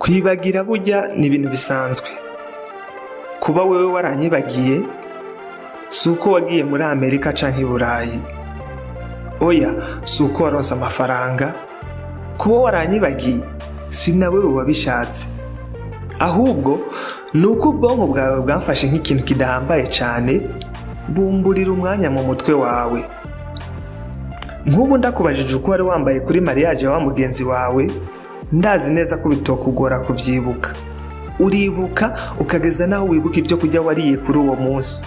Kwibagira burya ni ibintu bisanzwe. Kuba wewe waranyibagiye si uko wagiye muri Amerika canke i Burayi, oya, si uko waronse amafaranga. Kuba waranyibagiye si na wewe wabishatse, ahubwo ni uko ubwonko bwawe bwamfashe nk'ikintu kidahambaye cane, bumburira umwanya mu mutwe wawe. Nk'ubu ndakubajije uko wari wambaye kuri mariage wa mugenzi wawe, ndazi neza ko bitokugora kuvyibuka. Uribuka ukageza naho wibuka ibyo kurya wariye kuri uwo munsi.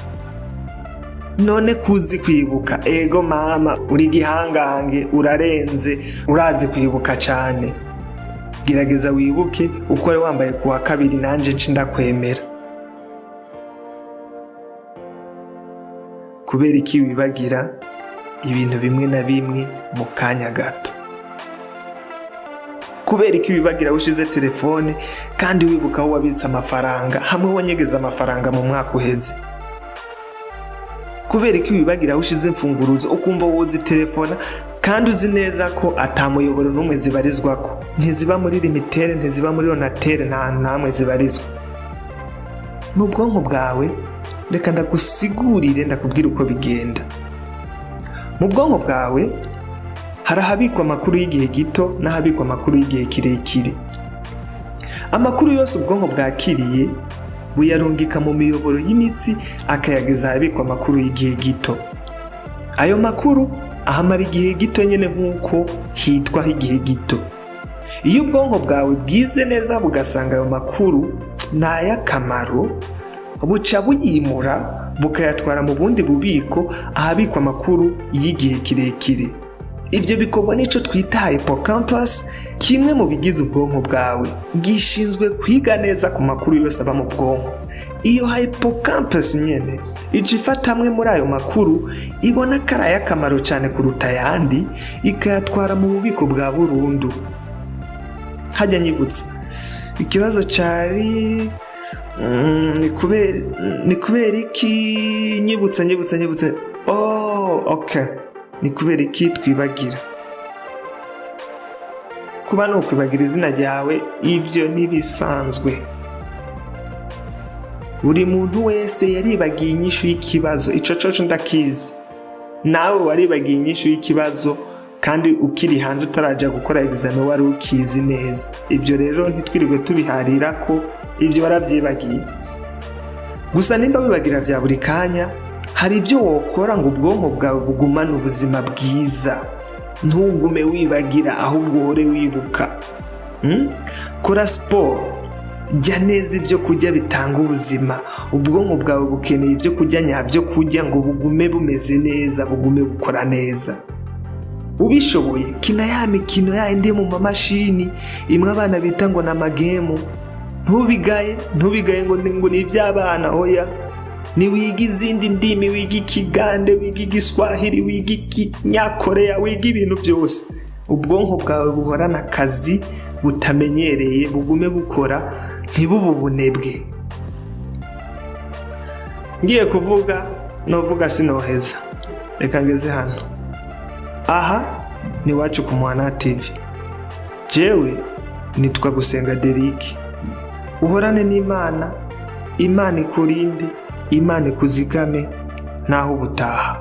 None kuzi kwibuka, ego mama, uri igihangange, urarenze, urazi kwibuka cane. Gerageza wibuke uko wari wambaye ku wa kabiri, nanje nci ndakwemera. Kubera iki wibagira ibintu bimwe na bimwe mu kanya gato? Kubera iki wibagira aho ushize telefone kandi wibuka aho wabitse amafaranga hamwe wanyegeza amafaranga mu mwaka uheze? Kubera iki wibagira aho ushize imfunguruzo, ukumva woza telefona, kandi uzi neza ko ata muyoboro n'umwe zibarizwako? Ntiziba muri Lumitel, ntiziba muri Onatel, nta namwe zibarizwa mu bwonko bwawe. Reka ndagusigurire, ndakubwira uko bigenda. Mu bwonko bwawe hari ahabikwa amakuru y'igihe gito n'ahabikwa amakuru y'igihe kirekire. Amakuru yose ubwonko bwakiriye buyarungika mu miyoboro y'imitsi, akayageza ahabikwa amakuru y'igihe gito. Ayo makuru ahamara igihe gito nyine, nk'uko hitwaho igihe gito. Iyo ubwonko bwawe bwize neza, bugasanga ayo makuru ni ay'akamaro, buca buyimura bukayatwara mu bundi bubiko, ahabikwa amakuru y'igihe kirekire. Ibyo bikorwa n'icyo twita hippocampus, kimwe mu bigize ubwonko bwawe gishinzwe kwiga neza ku makuru yose aba mu bwonko. Iyo hippocampus nyene ija ifata amwe muri ayo makuru ibona ko ari ay'akamaro cyane kuruta ayandi, ikayatwara mu bubiko bwa burundu. Hajya nyibutsa ikibazo cari ni kubera iki? Nyibutsa, nyibutsa, nyibutsa. Oh, okay, ni kubera iki twibagira? Kuba ni ukwibagira izina ryawe, ibyo ntibisanzwe. Buri muntu wese yaribagiye inyishu y'ikibazo, ico coco ndakizi. Nawe waribagiye inyishu y'ikibazo kandi ukiri hanze, utaraja gukora examen, wari ukizi neza. Ibyo rero ntitwirirwe tubiharira ko ibyo warabyibagiye. Gusa nimba wibagira bya buri kanya, hari ibyo wokora ngo ubwonko bwawe bugumane ubuzima bwiza, ntugume wibagira, ahubwo uhore wibuka. Kora siporo, jya neza ibyo kurya bitanga ubuzima. Ubwonko bwawe bukeneye ibyo kurya nyabyo kurya ngo bugume bumeze neza, bugume bukora neza. Ubishoboye, kina ya mikino ya indi mu mamashini, imwe abana bita ngo ni amagemu. Ntubigaye, ntubigaye ngo ni iby'abana, oya. Niwiga izindi ndimi, wiga Ikigande, wiga Igiswahili, wiga Ikinyakoreya, wiga ibintu byose. Ubwonko bwawe buhorana akazi butamenyereye, bugume bukora, ntibube ubunebwe. Ngiye kuvuga novuga sinoheza, reka ngeze hano. Aha ni Iwacu ku Muhana TV. Jewe nitwa Gusenga Derike. Uhorane n'Imana, Imana ikurinde, Imana ikuzigame. Naho ubutaha.